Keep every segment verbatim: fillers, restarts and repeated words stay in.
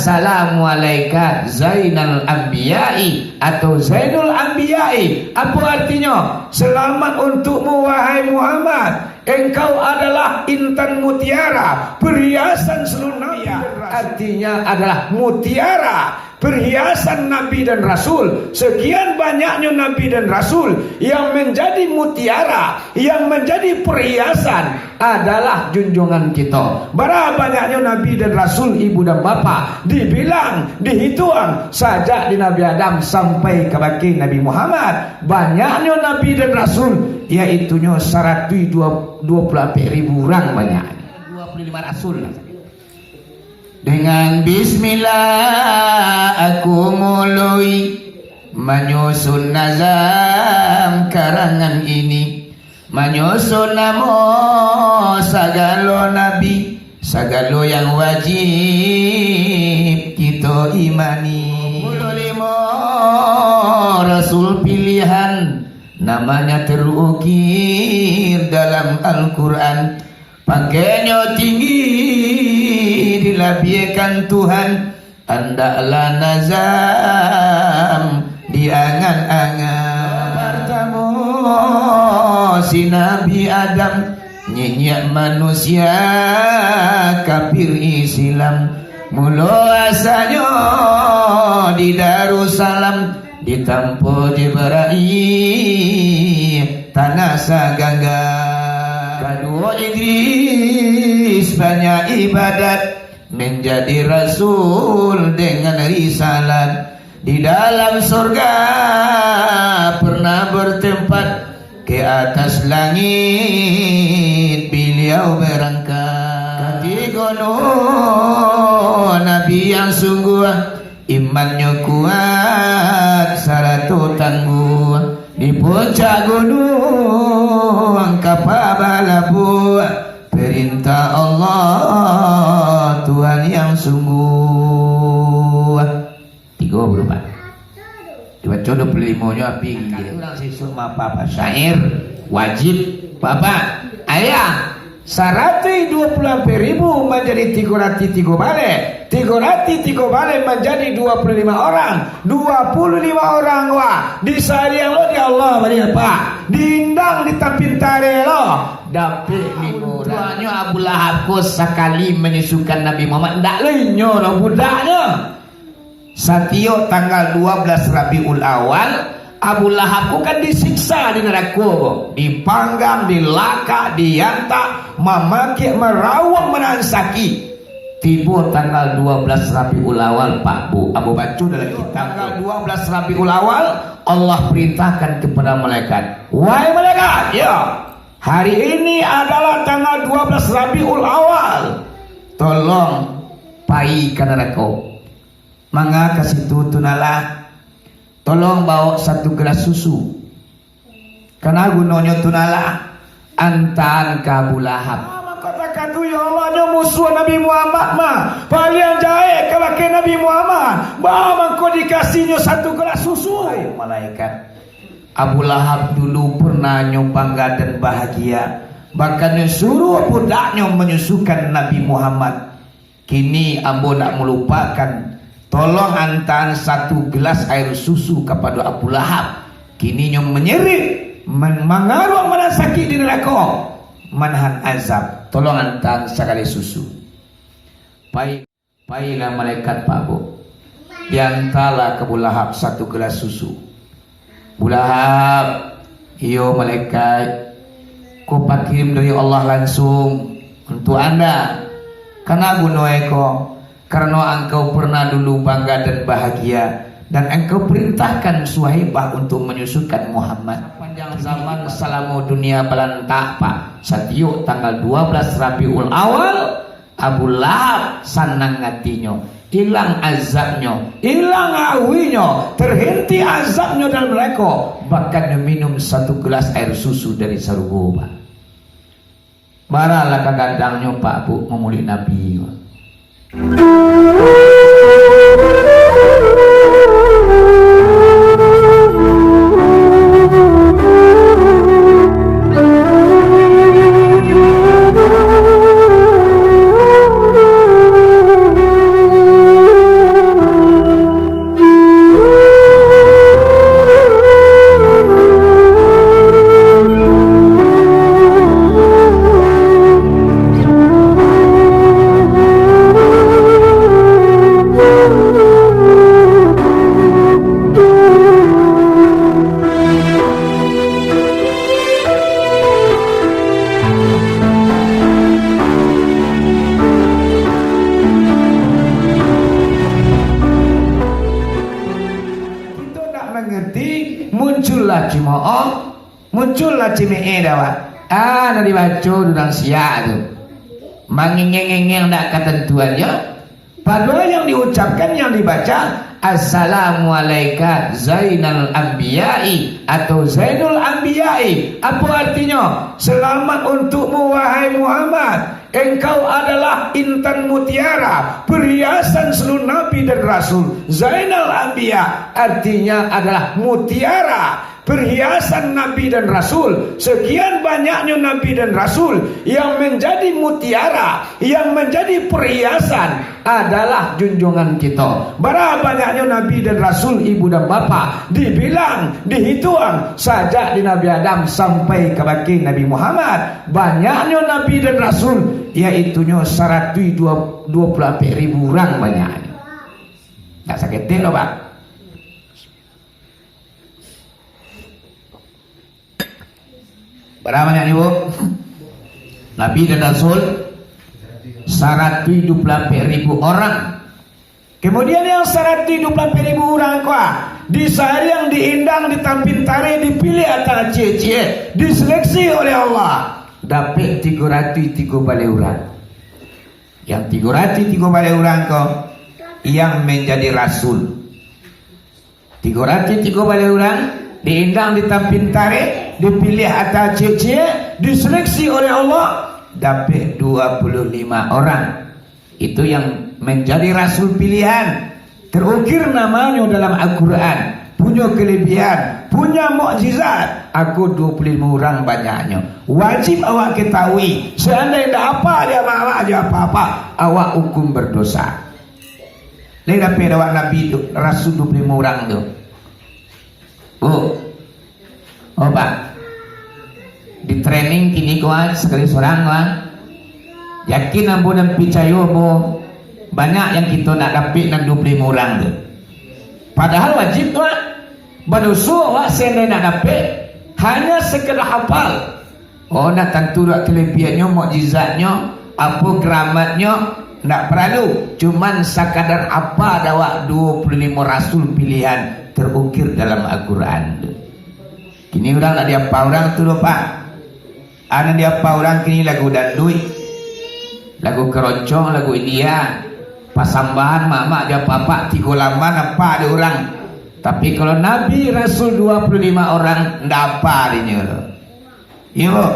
Salamu alaika Zainal Anbiya'i atau Zainul Anbiya'i. Apa artinya? Selamat untukmu, wahai Muhammad. Engkau adalah intan mutiara, perhiasan seluruh nabi. Artinya adalah mutiara, perhiasan nabi dan rasul. Sekian banyaknya nabi dan rasul, yang menjadi mutiara, yang menjadi perhiasan adalah junjungan kita. Bara banyaknya nabi dan rasul, ibu dan bapa, dibilang, dihituang, sajak di Nabi Adam sampai kabake Nabi Muhammad. Banyaknyo nabi dan rasul, yaitunyo saratuih dua, dua puluah ampek ribu urang banyak. Dua puluah lima rasul lah. Dengan bismillah aku muloi manyusun nazam karangan ini, manyusun namo sagalo nabi, sagalo yang wajib kito imani. Dua puluah limo rasul pilihan, namanya terukir dalam Al-Quran. Pangkanyo tinggi dilabiahkan Tuhan, andaklah nazam diangan-angan. Partamo si Nabi Adam, nyinyia manusia kafir Islam. Mulo asalnyo di Darussalam, ditampo Jibrail tanah sagangga. Kaduo Idris banyak ibadat, menjadi rasul dengan risalat. Di dalam surga pernah bertempat, ke atas langit beliau berangkat. Katigo Nuh, nabi yang sungguh, imannyo kuat sarato tangguh. Di puncak gunuang kapa balabuah, perintah Allah Tuhan yang sungguh. Tigo puluah ampek. Dibaco dua puluah limo nyo abih. Angka urang sisuak mah apa-apa. Syair wajib. Bapak, ayah, saratuih dua puluah ampek ribu manjadi tigo ratuih tigo baleh. Tigo ratuih tigo baleh manjadi dua puluah lima orang. Dua puluah lima orang, wah, disayang lo di Allah bari apa? Diindang di tapin tareh lo. Dapek limo urang. Tuanyo Abu Lahab ko sakali manyusukan Nabi Muhammad, ndak lo inyo lo budaknyo. Satiok tanggal dua belas Rabiul Awal, Abu Lahab ko kan disiksa di narako ko, dipanggang, dilakak, diantak, mamakek, marawang, manahan sakik. Tibo tanggal dua belas Rabiul Awal, Pak Bu, ambo baco dalam kitab. Tanggal dua belas Rabiul Awal, Allah perintahkan kepada malaikat, "Wahai malaikat, ya, hari ini adalah tanggal dua belas Rabiul Awal. Tolong pai ka narako." Manga ka situ tu nan lah, tolong baok satu gelas susu. Kana gunonyo tu nan lah, antaan ka Abu Lahab. Ah, mako takatu, ya Allah, nyo musuah Nabi Muhammad mah, paliang jahek kabake Nabi Muhammad. Baa mangko dikasihnyo satu gelas susu? Hai malaikat, Abu Lahab dulu pernah nyo bangga dan bahagia, bahkan nyo suruah budaknyo manyusukan Nabi Muhammad. Kini ambo ndak malupakan, tolong antaan satu gelas air susu kapado Abu Lahab. Kini nyo manyerik, man-, mangaruang, manahan sakik di narako, manahan azab. Tolong antaan sagaleh susu. Pai, pailah malaikat, Pak Bu. Diantalah ka Abu Lahab satu gelas susu. Abu Lahab, iyo malaikat, ko pakirim dari Allah langsung untuak anda. Kana guno e ko, karano angkau pernah dulu bangga dan bahagia, dan angkau perintahkan Suhaibah untuk manyusukan Muhammad. Panjang zaman salamo dunia balantak, Pak, satiok tanggal dua belas Rabiul Awal, Abu Lahab sanang atinyo, ilang azabnyo, ilang auinyo, terhenti azabnyo dalam narako, bahkan nyo minum satu gelas air susu dari sarugo, Pak. Maralah ka gadangnyo, Pak, Bu, mamulik Nabi, Pak. Cimooh, muncullah cimeeh dek awak. Ah, nan dibaco urang siak tu. Mangengeng-ngengeng dak katantuan, yo. Padahal yang diucapkan, yang dibaca, "Assalamualaika Zainal Anbiya'i" atau "Zainul Anbiya'i". Apa artinya? "Selamat untukmu, wahai Muhammad. Engkau adalah intan mutiara, perhiasan seluruh nabi dan rasul." Zainal Anbiya artinya adalah mutiara, perhiasan nabi dan rasul. Sekian banyaknya nabi dan rasul, yang menjadi mutiara, yang menjadi perhiasan adalah junjungan kita. Bara banyaknya nabi dan rasul, ibu dan bapa, dibilang, dihituang, sajak di Nabi Adam sampai kabake Nabi Muhammad. Banyaknya nabi dan rasul, yaitunyo saratuih dua, dua puluh ampek ribu urang banyaknyo. Ndak saketek doh, Pak. Bara banyaknyo, Bu? Nabi dan Rasul, saratuih dua puluh ampek ribu orang. Kemudian, yang saratuih dua puluh ampek ribu urang ko, ah, disaring, diindang, ditampin tareh, dipiliah antaro ciek-ciek, diseleksi oleh Allah. Dapek tigo ratuih tigo baleh urang. Yang tigo ratuih tigo baleh urang ko, yang menjadi rasul. Tigo ratuih tigo baleh urang, diindang, ditampin tareh, dipiliah antaro ciek-ciek, diseleksi oleh Allah, dapek dua puluh lima orang. Itu yang menjadi rasul pilihan. Terukir namanyo dalam Al-Quran, punyo kelebihan, punyo mukjizat. Ako dua puluh lima urang banyaknyo. Wajib awak ketahui, seandai ndak apa dek amak-amak jo apak-apak, awak hukum berdosa. Lai dapek dek awak nabi tu, rasul dua puluh lima urang tu? Bu. Oh, Pak. Di training kini ko, ah, sakali surang, ah. Yakin ambo dan picayo ambo, banyak yang kito nak dapek nan dua puluh lima urang tu. Padahal wajib tu, ah. Badoso awak seandai nak dapek, hanya sekedar hafal. Oh, ndak tantu doh kelebiahannyo, mukjizatnyo, apo karamatnyo, ndak paralu. Cuman sakadar apo dek awak dua puluh limo rasul pilihan terukir dalam Al-Quran tu. Kini urang ndak diapa urang tu doh, Pak. A nan diapa urang kini lagu danduik, lagu keroncong, lagu India, pasambahan mak-mak jo apak-apak tigo laman apa dek urang. Tapi kalau Nabi Rasul dua puluh lima orang, ndak apa dinyo tu. Iyo, Bu.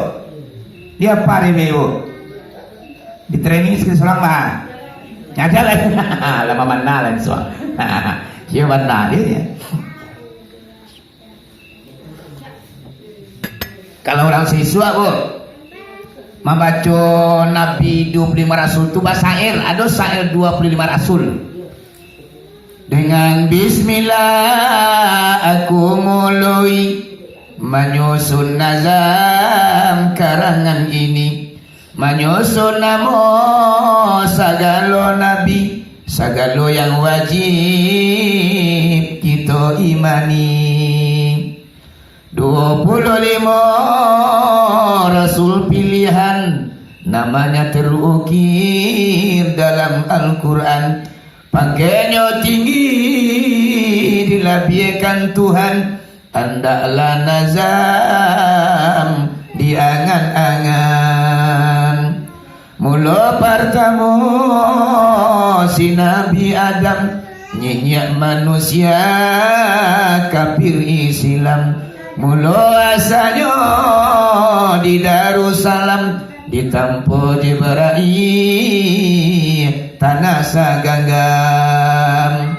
Di apa hari ini, Bu? Di training sakali surang, bah. Ngaja lah. Lama mana lah, suang. Iyo, bana dia. Kalau urang sisuak, Bu, mambaco Nabi dua puluh lima Rasul tu basyair, ado syair dua puluh lima Rasul. Dengan bismillah aku muloi manyusun nazam karangan ini, manyusun namo sagalo nabi, sagalo yang wajib kito imani. Dua puluh limo rasul pilihan, namanya terukir dalam Al-Quran. Pangkanyo tinggi dilabiahkan Tuhan, andaklah nazam diangan-angan. Mulo partamo si Nabi Adam, nyinyik manusia kafir Islam. Mulo asalnyo di Darussalam, ditampo Jibrail tanah saganggam.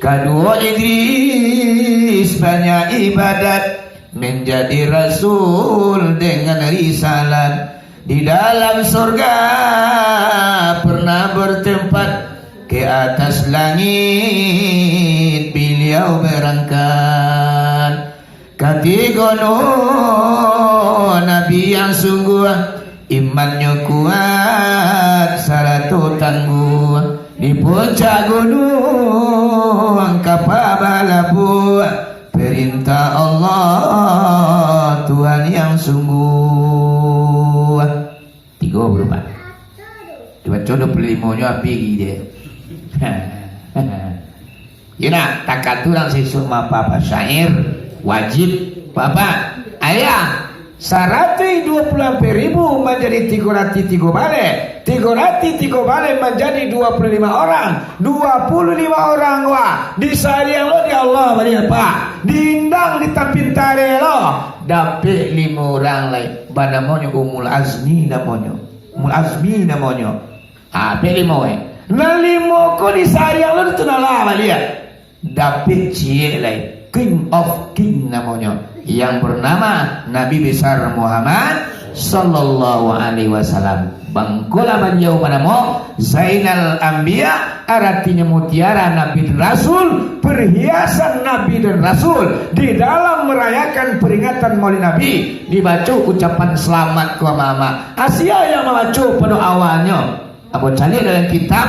Kaduo Idris banyak ibadat, menjadi rasul dengan risalat. Di dalam surga pernah bertempat, ke atas langit beliau berangkat. Katigo Nuh, nabi yang sungguh, imannyo kuat sarato tangguh. Di puncak gunuang kapa balabuah, perintah Allah Tuhan yang sungguh. Tigo puluh empat. Dibaco dua puluh limo nyo api gigi dia. Yo nak, takatu urang sisuak mapa-apa syair, wajib. Bapak, ayah, saratuih duo puluah ampek ribu manjadi tigo ratuih tigo baleh, tigo ratuih tigo baleh manjadi duo puluah limo orang, duo puluah limo orang wah, disayang lo di Allah baliak, Pak, diindang di tapintare lo, dapek limo urang lai, banamonyo Umul Azmi namonyo, Umul Azmi namonyo, ha, dapek limo, eh, nan limo ko disayang lo di tu nala baliak. Dapek ciek lai, King of King namonyo, yang bernama Nabi Besar Muhammad sallallahu alaihi wasallam. Bangkolah baliau banamo Zainal Anbiya, aratinyo mutiara Nabi dan Rasul, perhiasan Nabi dan Rasul. Di dalam merayakan peringatan Maulid Nabi, dibaco ucapan selamat ko amak-amak. Asia yang mambaco pado awalnyo. Ambo caliak dalam kitab,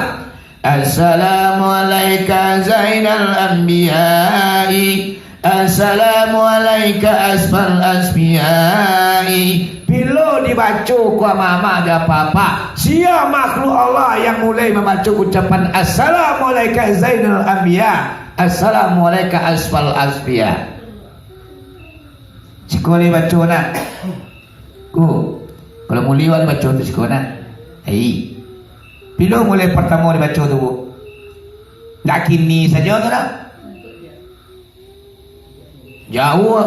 Assalamu alaika Zainal Anbiya'i, Assalamu alaika Asfal Asfiya'i. Bilo dibaco ko amak-amak dek apak-apak, sia makhluk Allah yang mulai mambaco ucapan Assalamu alaika Zainal Anbiya, Assalamu alaika Asfal Asfiya? Siko lai baco nak. Ko, kalau mulai awak baco tu siko nak. Hei. Bilo mulai partamo dibaco tu, Bu? Ndak kini sajo tu dah. Jauh.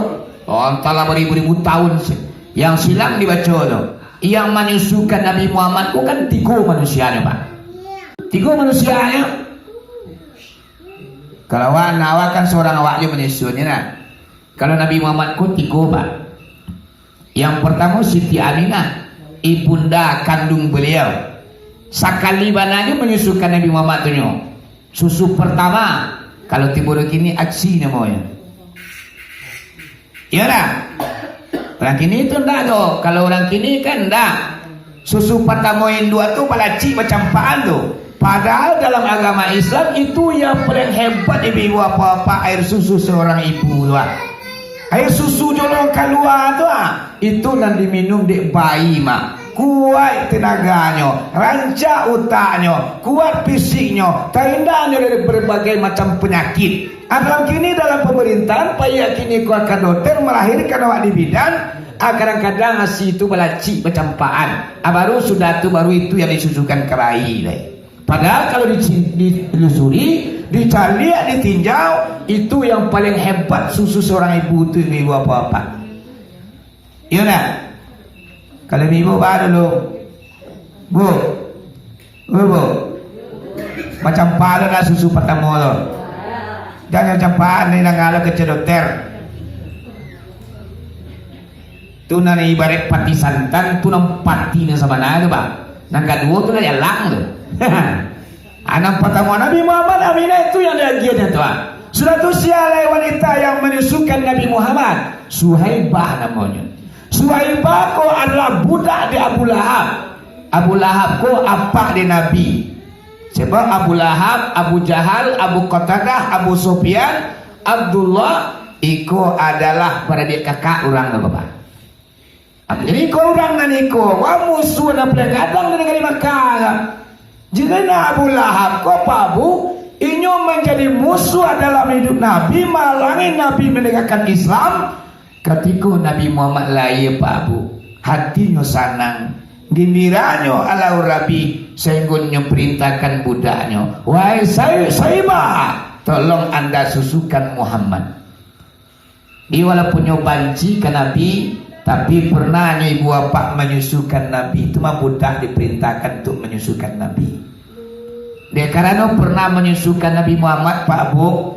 Oh, antahlah baribu-ribu tahun si-, yang silam dibaco tu. Yang manyusukan Nabi Muhammad tu kan tigo manusianyo, Pak. Tigo manusianyo. Kalau awak nak, awak kan surang awak je manyusunnyo nah. Kalau Nabi Muhammad ko tigo, Pak. Yang partamo Siti Aminah, ibunda kanduang baliau. Sakali bana jo manyusukan Nabi Muhammad tu nyo. Susu partamo, kalau tibo urang kini, ASI namonyo. Iyo ndak? Urang kini tu ndak tu. Kalau urang kini kan ndak. Susu partamo induak tu balacik bacampaan tu. Padahal dalam agama Islam itu yang paling hebat, ibu-ibu, bapak-bapak, air susu seorang ibu tu, ah. Air susu jolong kalua tu, ah. Itu nan diminum dek bayi, mah. Kuaik tenaganyo, rancak utaknyo, kuat fisiknyo, taindahnyo dari berbagai macam penyakit. Urang kini dalam pemerintahan, paiak kini ko ka dokter, malahirkan awak di bidan, ah, kadang-kadang ASI tu balacik bacampaan. Ah, baru sudah tu, baru itu yang disusukan ka bayi lai. Padahal kalau di-, ditelusuri, dicaliak, ditinjau, itu yang paling hebat susu seorang ibu tu, ibu-ibu, bapak-bapak. Iyo ndak? Kalau ibu baru dulu. Bu. Bu, Bu. Macam palo lah susu partamo tu. Jangan macam palo ni, nang alo kecil dokter. Tu nan ibarat pati santan, tu nan pati nan sabana tu, Pak. Nan kaduo tu lah jalang tu. Ah, nan partamo Nabi Muhammad, Aminah itu yang diagiahnyo tu, ah. Sudah tu, sia lai wanita yang manyusukan Nabi Muhammad? Suhaibah namonyo. Suhaibah ko adalah budak di Abu Lahab. Abu Lahab ko apak di Nabi. Sebab Abu Lahab, Abu Jahal, Abu Qatadah, Abu Sufyan, Abdullah, iko adalah baradiak kakak urang tu, Bapak. Jadi, iko urang nan iko, wah, musuah nan paling gadang di nagari Makkah. Jadi, nah, Abu Lahab ko, Pak Bu, inyo manjadi musuah dalam iduik Nabi, mahalangi Nabi manegakkan Islam. Katiko Nabi Muhammad lahia, Pak Bu, hatinyo sanang, gimbiranyo alau rabi, sainggo inyo parintahkan budaknyo, "Wahai Sai-, Saibah, tolong anda susukan Muhammad." Iyo, walaupun nyo banci ka Nabi, tapi pernah nyo ibu apak manyusukan Nabi. Itu mah budak diparintahkan untuak manyusukan Nabi. Dek karano pernah manyusukan Nabi Muhammad, Pak Bu,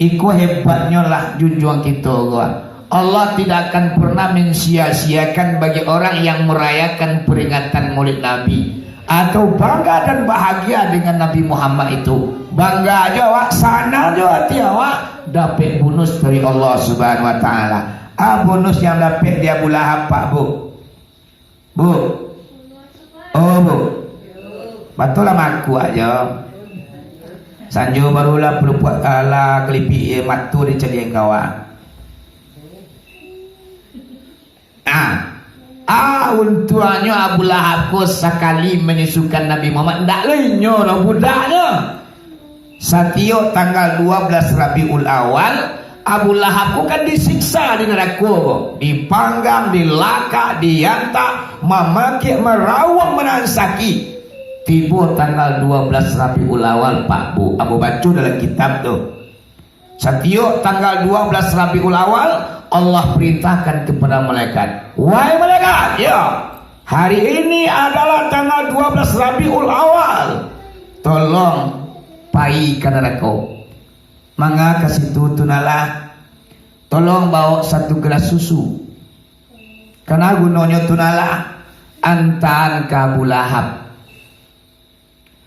iko hebatnyo lah junjuang kito ko. Allah tidak akan pernah mensia-siakan bagi orang yang merayakan peringatan Maulid Nabi. Atau bangga dan bahagia dengan Nabi Muhammad itu. Bangga jo awak, sanang jo ati awak, dapek bonus dari Allah Subhanahu wa Ta'ala. Ah, bonus yang dapek di Abu Lahab, Pak Bu. Bu. Oh, Bu. Batua lah makuak jo. Sanjo barulah pelupuak, alah, kelipik, eh, mato dicaliak kawan. Ah, ah, untuangnyo Abu Lahab ko sakali manyusukan Nabi Muhammad, ndak lo inyo doh budaknyo. Satiok tanggal dua belas Rabiul Awal, Abu Lahab ko kan disiksa di narako ko, dipanggang, dilakak, diantak, mamakek, marawang, manahan sakik. Tibo tanggal dua belas Rabiul Awal, Pak Bu, ambo baco dalam kitab tu. Satiok tanggal dua belas Rabiul Awal, Allah perintahkan kepada malaikat, "Wahai malaikat, ya, hari ini adalah tanggal dua belas Rabiul Awal. Tolong pai ka narako." Manga ka situ tu nalah, tolong baok satu gelas susu. Kana gunonyo tu nalah, antaan ka Abu Lahab.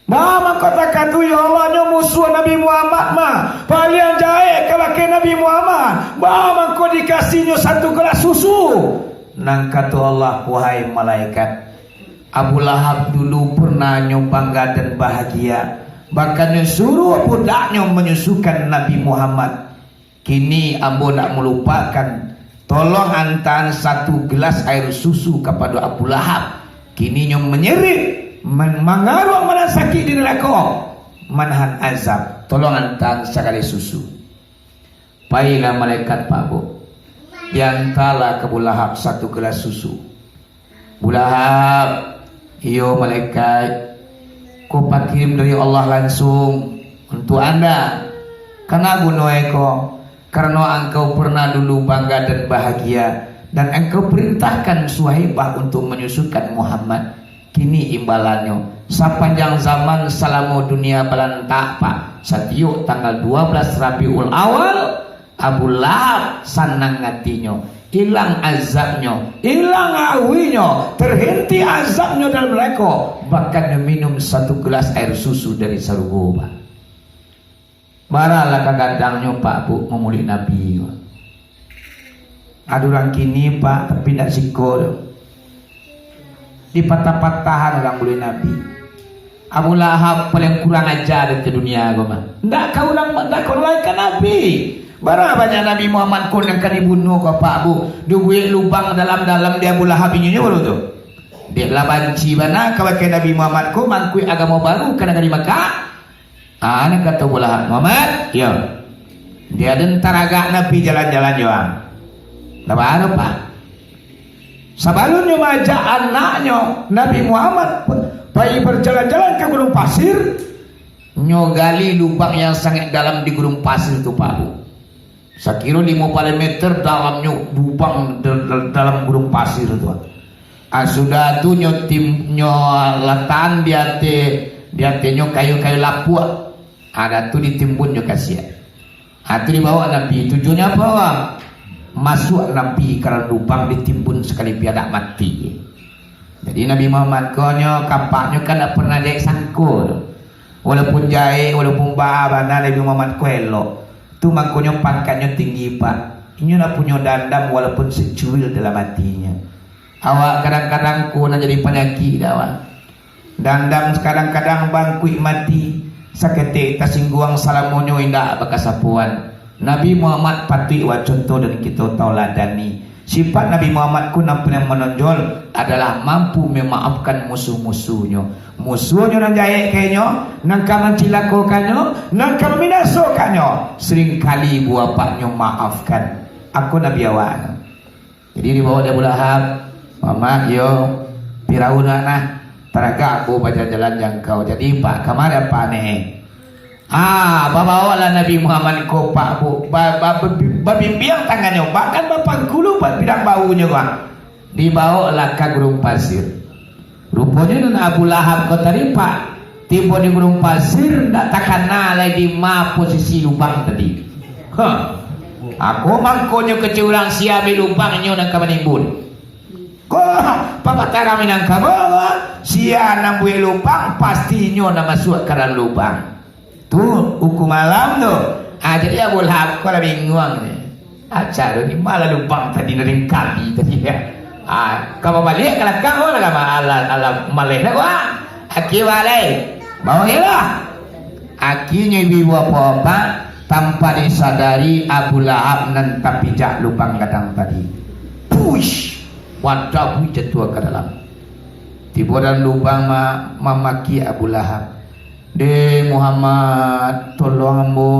Baa mangko takah tu, ya Allah, nyo musuah Nabi Muhammad mah, paliang jahek kabake Nabi Muhammad, baa mangko dikasihnyo satu gelas susu? Nan kato Allah, "Wahai malaikat, Abu Lahab dulu pernah nyo bangga dan bahagia, bahkan nyo suruah budaknyo manyusukan Nabi Muhammad. Kini ambo nak malupakan, tolong antaan satu gelas air susu kapado Abu Lahab. Kini nyo manyerit, man-, mangaruang, manahan sakik di narako, manahan azab. Tolong antaan sagaleh susu." Pailah malaikat, Pak Bu. Diantalah ka Abu Lahab satu gelas susu. "Abu Lahab, iyo malaikat, ko pakirim dari Allah langsung untuak anda. Kana guno e ko, karano angkau pernah dulu bangga dan bahagia, dan angkau perintahkan Suhaibah untuk manyusukan Muhammad. Kini imbalannyo, sapanjang zaman salamo dunia balantak, Pak, satiok tanggal dua belas Rabiul Awal, Abu Lahab sanang atinyo, ilang azabnyo, ilang awinyo, terhenti azabnyo dalam narako, bahkan nyo minum satu gelas air susu dari sarugo, Pak." Baralah ka gadangnyo, Pak Bu, mamulek Nabi ko. Ado urang kini, Pak, tapi ndak siko tu. Dipatah-patahan urang mulek Nabi. Abu Lahab paling kurang aja di dunia ko mah. Ndak ka urang, ndak ka urang lain, ka Nabi. Bara banyak Nabi Muhammad ko nan ka dibunuah ko, Pak Bu. Dibuek lubang dalam-dalam di Abu Lahab inyo nyo baru tu. Dek lah banci bana kabake Nabi Muhammad ko, mangkuik agamo baru ka nagari Makkah. Ah, nan kato Abu Lahab, "Muhammad, yo. Dia den taragak Nabi jalan-jalan jo ang." Lah baa, Pak? Sabalunnyo maajak anaknyo Nabi Muhammad pai berjalan-jalan ka Gunung Pasir, nyo gali lubang yang sangat dalam di Gunung Pasir tu, Pak Bu. Sakiro limo baleh meter dalamnyo lubang dal-, dal-, dalam gurun pasir tu. Ah, sudah tu nyo tim-, nyo latakan di ateh, di atehnyo kayu-kayu lapuak. Ah, dah tu ditimbun jo kasiak. Ah, tu dibawa Nabi. Tujuannyo apo, Bang? Masuak Nabi ka dalam lubang ditimbun sakali biadak mati. Jadi Nabi Muhammad ko nyo kapaknyo kan dak pernah dek sangko tu. Walaupun jahek, walaupun baa bana Nabi Muhammad ko elok. Tu mangkonyo pangkatnyo tinggi, Pak. Inyo lah punyo dandam walaupun secuil dalam atinyo. Awak kadang-kadang ko nan jadi panyakik dek awak. Dandam kadang-kadang bangkuik mati, saketek tasingguang salamonyo indak bakasapoan. Nabi Muhammad patuik wak contoh dan kito tauladani. Sifat Nabi Muhammad ko nan paliang manonjol adalah mampu mamaafkan musuh-musuhnyo. Musuhnyo nan jahek ka inyo, nan ka mancilakokannyo, nan ka maminasokannyo, seringkali buah apaknyo maafkan. Ako Nabi awak. Jadi dibawa dek Abu Lahab, "Muhammad, yo, Firaun nak nah, taragak ko bajalan-jalan jo angkau. Jadi, Pak, kamari apak ni?" Ah, babaolah Nabi Muhammad ko, Pak Bu, ba-, ba-, babimbiang tangannyo, bahkan bapangkulu, Pak, pidang bawunyo, Pak. Dibaolah ka gurun pasir. Ruponyo nan Abu Lahab ko tadi, Pak, tibo di gurun pasir, ndak takana lai di ma posisi lubang tadi. Ha. Ako mangkonyo kecek urang, sia ambiak lubang, inyo nan ka manimbun. Ko, papatah Minangkabau, sia nan buek lubang, pasti inyo nan masuak ka dalam lubang. Tu, hukum alam tu. Ah, jadi Abu Lahab ko lah binguang ni. Aca tu ni, malah lubang tadi, nan kali tadi, ya. Ah, ka babaliak ka lakang, oh, lah, alah, alah maleh dah, wah. Aki balai. Bawa lah. Akinyo ibu-ibu apak-apak, tanpa disadari Abu Lahab nan tapijak lubang gadang tadi. Push! Badabui jatuah ka dalam. Tibo dalam lubang ma-, mamaki Abu Lahab. "Deh Muhammad, tolong ambo."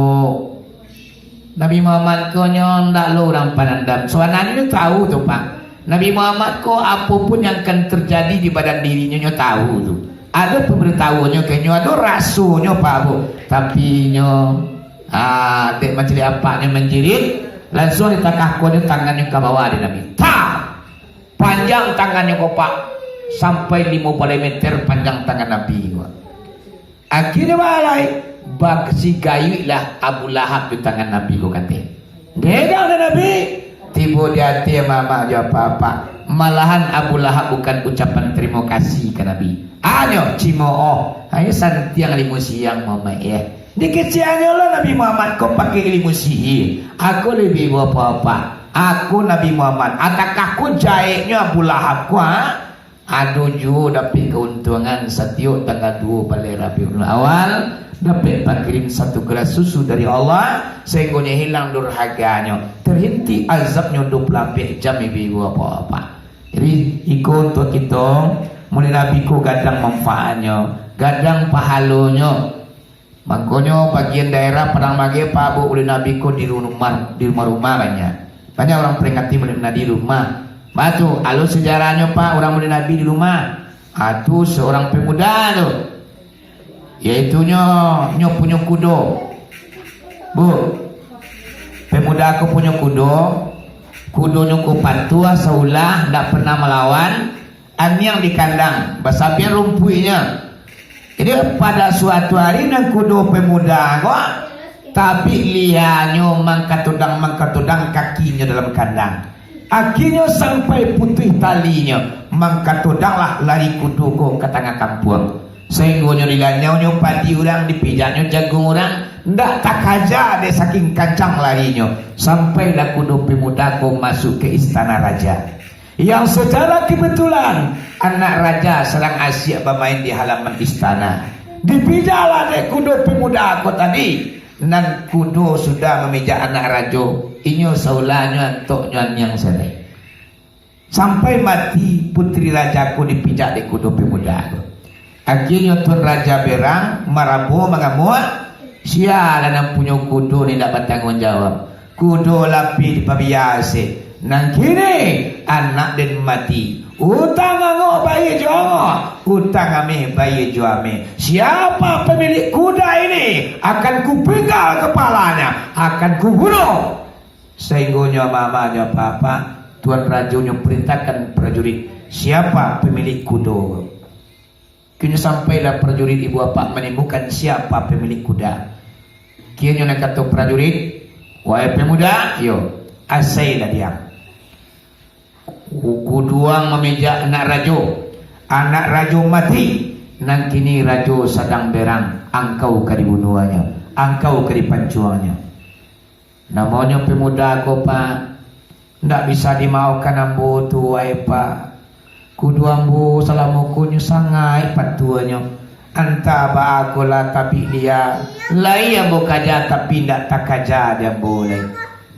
Nabi Muhammad ko nyo ndak lo urang pandam. Sabananyo nyo tahu tu, Pak. Nabi Muhammad ko apo pun yang akan terjadi di badan dirinyo, nyo tahu tu. Ado pambaritawannyo ka nyo, ado rasonyo, Pak, Bu. Tapi nyo, ah, dek mancaliak apaknyo manjirik, lansuang ditakahkonnyo tangannyo ka bawah dek Nabi. Ta! Panjang tangannyo ko, Pak, sampai limo baleh meter panjang tangan Nabi ko. Akhirnyo balai, basigayuiklah Abu Lahab di tangan Nabi ko, kato. Dedang dek Nabi, tibo di ati mamak jo apak-apak. Malahan Abu Lahab bukan ucapan tarimo kasih ka Nabi. Anyo cimooh, anyo santiang limo siang mamak, eh. Dikecekannyo lah Nabi Muhammad ko pakai ilmu sihir. Aku labiah bapak-bapak. Aku Nabi Muhammad. Adakah ko jaiknyo Abu Lahab ko, ha? Ado juo dapek kauntuangan satiok tanggal duo baleh Rabiul Awal, dapek pakirim satu gelas susu dari Allah, sainggonyo hilang durhaganyo, terhenti azabnyo duo puluah ampek jam, ibu-ibu, bapak-bapak. Jadi, iko untuak kito, mulai Nabi ko gadang manfaatnyo, gadang pahalonyo. Mangkonyo, bagian daerah Padang Mageh, Pak, Bu, ulun Nabi ko di rumah, di rumah-rumah banyak. Banyak urang peringati Maulid Nabi di rumah. Batu, alun sejarahnyo, Pak, urang Maulid Nabi di rumah. Ah, tu seorang pemuda tu. Yaitunyo, nyo punyo kudo. Bu, pemuda ko punyo kudo. Kudonyo ko patuah, saulah, ndak pernah malawan. Aniang di kandang, basabian rumpuiknyo. Jadi, pada suatu hari, nan kudo pemuda ko, tabik lianyo mangkatudang-mangkatudang kakinyo dalam kandang. Akhirnyo sampai putuih talinyo, mangkatudanglah lari kudo ko ka tangah kampuang. Sainggonyo dilanyaunyo padi urang, dipijaknyo jagung urang, ndak takaja dek saking kancang larinyo, sampailah kudo pemuda ko masuak ka istana raja. Yang secara kebetulan, anak raja sadang asiak bamain di halaman istana. Dipijaklah dek kudo pemuda ko tadi. Nan kudo sudah mamijak anak rajo, inyo saulahnyo antoknyo aniang sarai. Sampai mati putri raja ko dipijak dek kudo pemuda ko. Akhirnyo Tuan Raja Berang marabo mangamuak, "Sia lah nan punyo kudo ni, indak batangguang jawab. Kudo lapeh dipabiaso. Nan kini anak den mati. Utang angok bayia jo angok, utang ameh bayia jo ameh. Siapa pemilik kuda ini, akan kupenggal kepalanya, akan kubunuh." Sainggonyo mama jo papa, Tuan Rajonyo perintahkan prajurit, "Siapa pemilik kudo?" Kini sampailah prajurit ibu apak manimbulkan siapa pemilik kuda. Kianyo nan kato prajurit, "Wahai pemuda, iyo, asailah diam. Kuduang mamijak anak rajo, anak rajo mati, nan kini rajo sadang berang, angkau ka dibunuahnyo, angkau ka dipancuangnyo." Namonyo pemuda ko, Pak, ndak bisa dimaohkan ambo tu, wahai Pak. Kudo ambo salamo ko nyo sangaik patuahnyo. Antah baa ko lah tabik lia, lai ambo kaja tapi ndak takaja di ambo lai.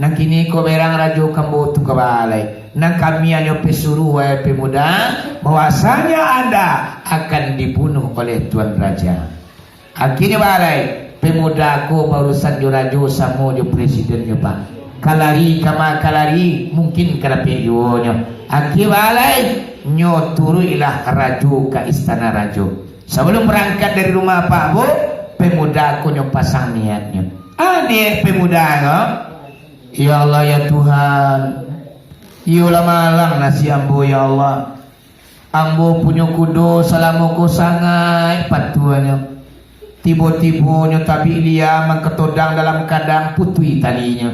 Nan kini ko berang rajo ka ambo tu ka balai. Nan kami hanyo pisuruah, wahai pemuda, bahwasanya anda akan dibunuh oleh Tuan Raja. Akhirnyo balai, pemuda ko baurusan jo rajo samo jo presidennyo, Pak. Ka lari kama ka lari, mungkin ka dapek juonyo. Akhir balai, nyo turuiklah rajo ka istana rajo. Sabalum barangkat dari rumah, Pak, Bu, pemuda ko nyo pasang niatnyo. Ah, niat pemuda ko, "Ya Allah, ya Tuhan, iyolah malang nasib ambo, ya Allah. Ambo punyo kudo salamo ko sangaik patuahnyo. Tibo-tibo nyo tabik lia mangkatodang dalam kandang, putuih talinyo.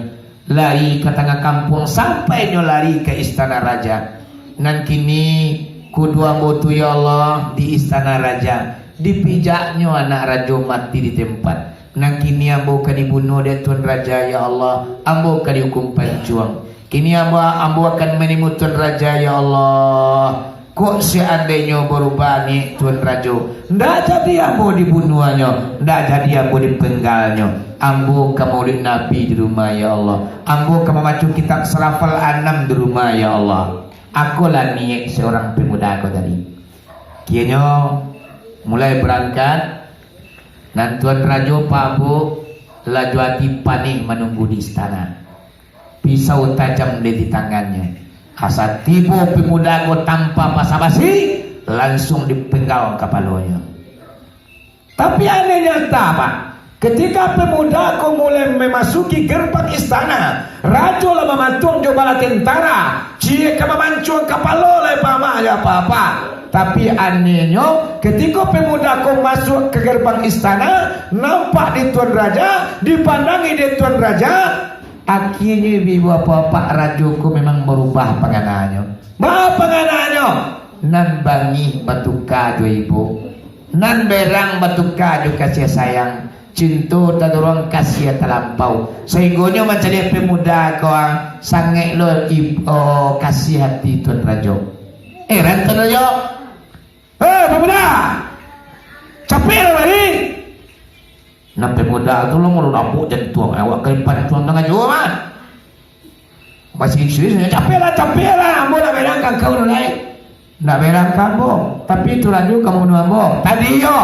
Lari ka tangah kampuang, sampai nyo lari ka istana raja. Nan kini kudo ambo tu, ya Allah, di istana raja. Dipijaknyo anak rajo mati di tempat. Nan kini ambo ka dibunuah dek Tuan Raja, ya Allah. Ambo ka diukum pancuang. Kini ambo, ambo akan manimbua Tuan Raja, ya Allah. Kok seandainyo barubah niat Tuan Rajo, ndak jadi ambo dibunuahnyo, ndak jadi ambo dipenggalnyo. Ambo ka maulid Nabi di rumah, ya Allah. Ambo ka mamaco kitab Sarafal Anam di rumah, ya Allah." Akolah niat seorang pemuda ko tadi. Kianyo mulai barangkat, nan Tuan Rajo, Pak, Bu, Laju ati panih manunggu di istana. Pisau tajam di tangannyo. Asa tibo pemuda ko tanpa basa-basi, lansuang dipenggal kapalonyo. Tapi anehnyo antah, Pak, ketika pemuda ko mulai memasuki gerbang istana, rajo lah mamatuang jo bala tentara, ciek ka mamancuang kapalo lai, Pak, mak, yo, Pak. Tapi anehnyo, ketika pemuda ko masuak ka gerbang istana, nampak di Tuan Raja, dipandangi di Tuan Raja, Akhirnyo, ibu-ibu, bapak-bapak, rajo ko memang barubah pangananyo. Baa pangananyo? Nan bangih batuka jo ibo, nan berang batuka jo kasiah sayang, cinto taduruang kasiah talampau, sahinggonyo mancaliak pemuda ko, ah, sangaik lo ib-, oh, kasiah ati Tuan Rajo. Heran Tuan Rajo. "Hei, pemuda! Capeklah bari!" Nan pemuda tu lo, "Mulu nabok jantuang awak, kalipan tuang tangah juo mah." Masih serius, "Capeklah, capeklah, ambo nak berang ka angkau tu lai." "Nak berang ka ambo, tapi Tuan Rajo ka mambunuah ambo." "Tadi iyo,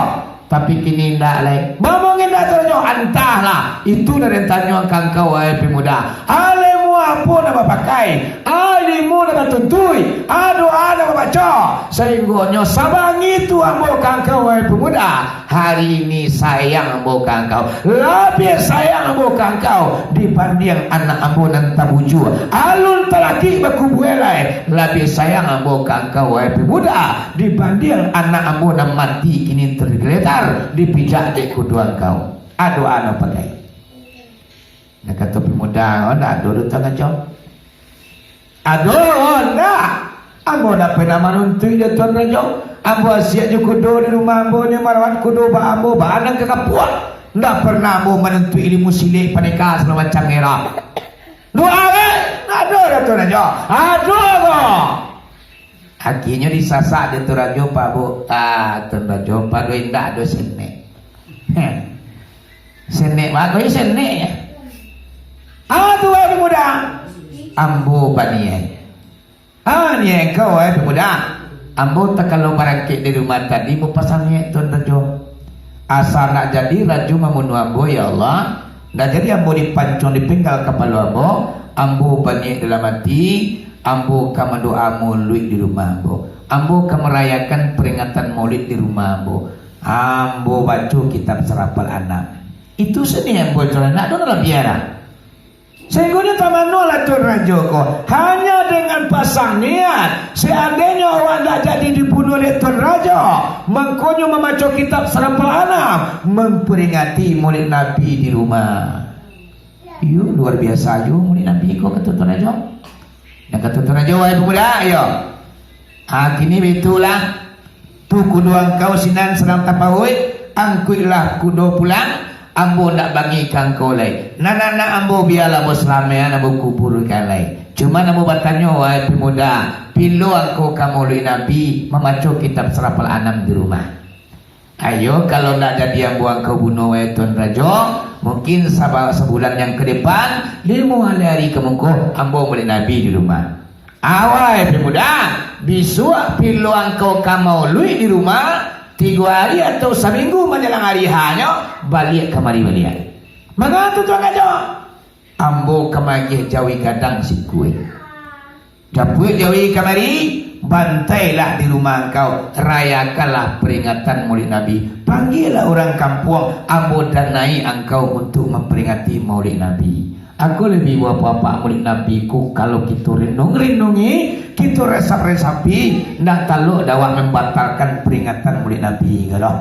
tapi kini indak lai." "Baa mangko indak, Tuan Rajo?" "Antahlah, itu nan den tanyoan ka angkau, wahai pemuda. Ilmu apo nan bapakai? Ilmu nan batuntuik? Doa nan babaco? Sahinggonyo sabangih tu ambo ka angkau, wahai pemuda. Hari ini sayang ambo ka angkau. Labiah sayang ambo ka angkau dibandiang anak ambo nan tabujua. Alun talakik bakubua lai. Labiah sayang ambo ka angkau, wahai pemuda, dibandiang anak ambo nan mati kini tergeletar dipijak dek kudo angkau. Doa nan bapakai." Nan kato pemuda, "Oh, ndak ado doh, Tuan Rajo." "Ado, oh, ndak. Ambo ndak pernah manuntuik doh, Tuan Rajo. Ambo asiak jo kudo di rumah ambo, nyo marawat kudo ba ambo, ba nan ka kapuak. Ndak pernah ambo manuntuik ilmu silek, paneka, sagalo macam era." "Doa, eh?" "Ado doh, Tuan Rajo." "Ado ko." Akhirnyo disasak dek Tuan Rajo, Pak, Bu. Ah, Tuan Rajo, Pak, duo indak ado senek. Heh. Senek bagai senek. "Ah, tu, wahai pemuda." "Ambo baniaik." "Ah, niaik kau, wahai pemuda?" "Ambo takalo barangkek dari rumah tadi, mupasang niaik Tuan Rajo. Asa nak jadi Rajo mambunuah ambo, ya Allah. Nak jadi ambo dipancuang, dipenggal kapalo ambo, ambo baniaik dalam ati, ambo ka mandoa maulid di rumah ambo. Ambo ka marayakan peringatan maulid di rumah ambo. Ambo baco kitab Sarafal Anam." Itu seni ambo, Tuan, ndak ado nan labiah doh. Sahinggonyo tamanolah Tuan Rajo ko. Hanya dengan pasang niat, seandainyo awak ndak jadi dibunuah dek Tuan Rajo, mangkonyo mambaco kitab Sarafal Anam, mamperingati maulid Nabi di rumah. Iyo, luar biasa juo maulid Nabi ko, kato Tuan Rajo. Nan kato Tuan Rajo, "Wahai pemuda, iyo. Ah, kini baitulah. Tu kudo angkau sinan sadang tapauik, angkuiklah kudo pulang, ambo ndak bangih ka angkau lai. Nan anak ambo bialah ambo salamaikan, ambo kuburkan lai. Cuman ambo batanyo, wahai pemuda, pilo angkau ka maulid Nabi, mambaco kitab Sarafal Anam di rumah?" "Iyo, kalau ndak jadi ambo angkau bunuah, wahai Tuan Rajo, mungkin saba-, sabulan nan ka depan, limo ari ka muko, ambo maulid Nabi di rumah." "Wahai pemuda, bisuak pilo angkau ka maulid di rumah, tigo ari atau saminggu manjalang ari H-nyo, baliak kamari baliak." "Manga tu, Tuan Rajo?" "Ambo ka magiah jawi gadang sikua. Japuik jawi kamari, bantailah di rumah angkau, rayakanlah peringatan maulid Nabi. Panggialah urang kampuang, ambo danai angkau untuak mamperingati maulid Nabi." Ako lai, ibu-ibu, bapak-bapak, maulid Nabi ko, kalau kito renung-renungi, kito resap-resapi, ndak talok dek awak mambatalkan peringatan maulid Nabi ko doh.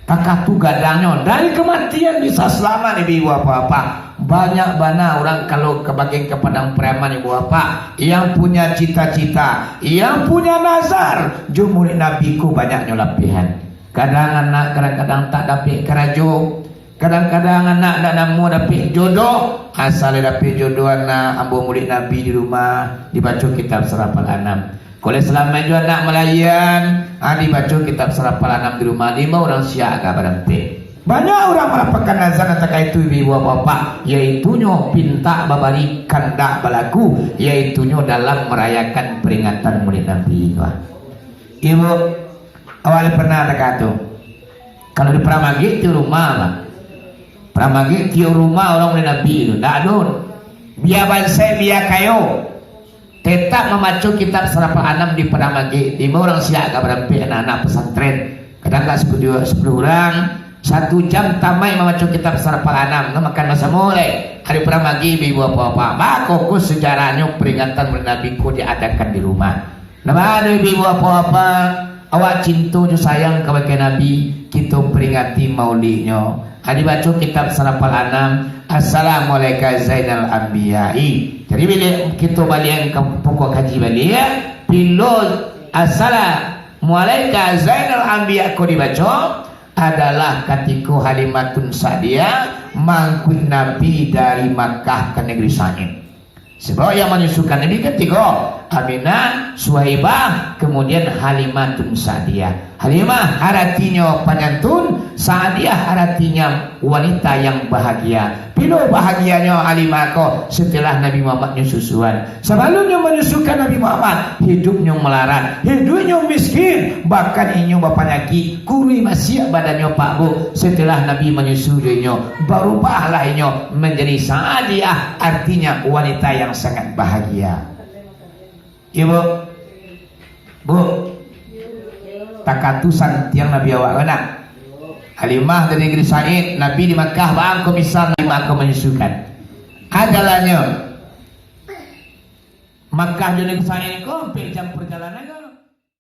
Takah tu gadangnyo, dari kamatian bisa salamaik, ibu-ibu, bapak-bapak. Banyak bana urang kalau ka bagian ka Padang Pariaman, ibu-ibu, bapak, yang punya cita-cita, yang punya nazar, jo maulid Nabi ko banyaknyo lapihan. Kadang anak kadang-kadang tak dapek karajo, kadang-kadang anak ndak namuah dapek jodoh, asa lai dapek jodoh anak, ambo maulid Nabi di rumah, dibaco kitab Sarafal Anam. Kalau salamaik juo anak malahian, ha, dibaco kitab Sarafal Anam di rumah, diimbau urang siap agak barampek. Banyak urang malapehkan nazar nan takah itu, ibu-ibu, bapak-bapak, yaitunyo pintak babari, kandak balaku, yaitunyo dalam marayakan peringatan maulid Nabi tu, ah. Ibu, awak pernah takah tu? Kalau di Paramagik tu rumah, Pak. Padang Magek tiok rumah urang uleh Nabi tu. Ndak ado. Bia bansaik, bia kayo. Tetap mambaco kitab Sarafal Anam di Padang Magek. Limo urang siak ka barampek anak-anak pasantren. Kadang ka sapuluah, sapuluah urang. Satu jam tamaik mambaco kitab Sarafal Anam. Nah, makan basamo lai. Ari Padang Magek, ibu-ibu, bapak-bapak. Baa kok sejarahnyo peringatan Maulid Nabi ko diadakan di rumah. Nah, baa ibu-ibu, bapak-bapak, awak cinto jo sayang kabake Nabi, kito peringati maulidnyo. Ha, dibaco kitab Sarafal Anam, "Assalamualaika Zainal Anbiya'i." Jadi, bila kito baliak ka pokok kaji baliak, ya, bilo "Assalamualaika Zainal Anbiya" ko dibaco, adalah katiko Halimatun Sa'diyah mangkuik Nabi dari Makkah ka Negeri Sain. Sebab yang manyusukan Nabi kan tigo, Aminah, Suhaibah, kemudian Halimatun Sa'diyah. Halimah aratinyo panyantun, Sa'diyah aratinyo wanita yang bahagia. Bilo bahagianyo Halimah ko? Setelah Nabi Muhammad nyo susuan. Sabalunnyo manyusukan Nabi Muhammad, hidupnyo malarat, hidupnyo miskin, bahkan inyo bapanyakik, kurui basiak badannyo, Pak, Bu. Setelah Nabi manyusu inyo, barubahlah inyo manjadi Sa'diyah, artinyo wanita yang sangat bahagia. Iyo, Bu? Bu, takatusan tiang Nabi awak, kan? Halimah dari Negeri Sain, Nabi di Makkah, baa ko misal Halimah ko manyusukan. Ajalannyo, Makkah jo Negeri Sain ko ampek jam perjalanan, kan?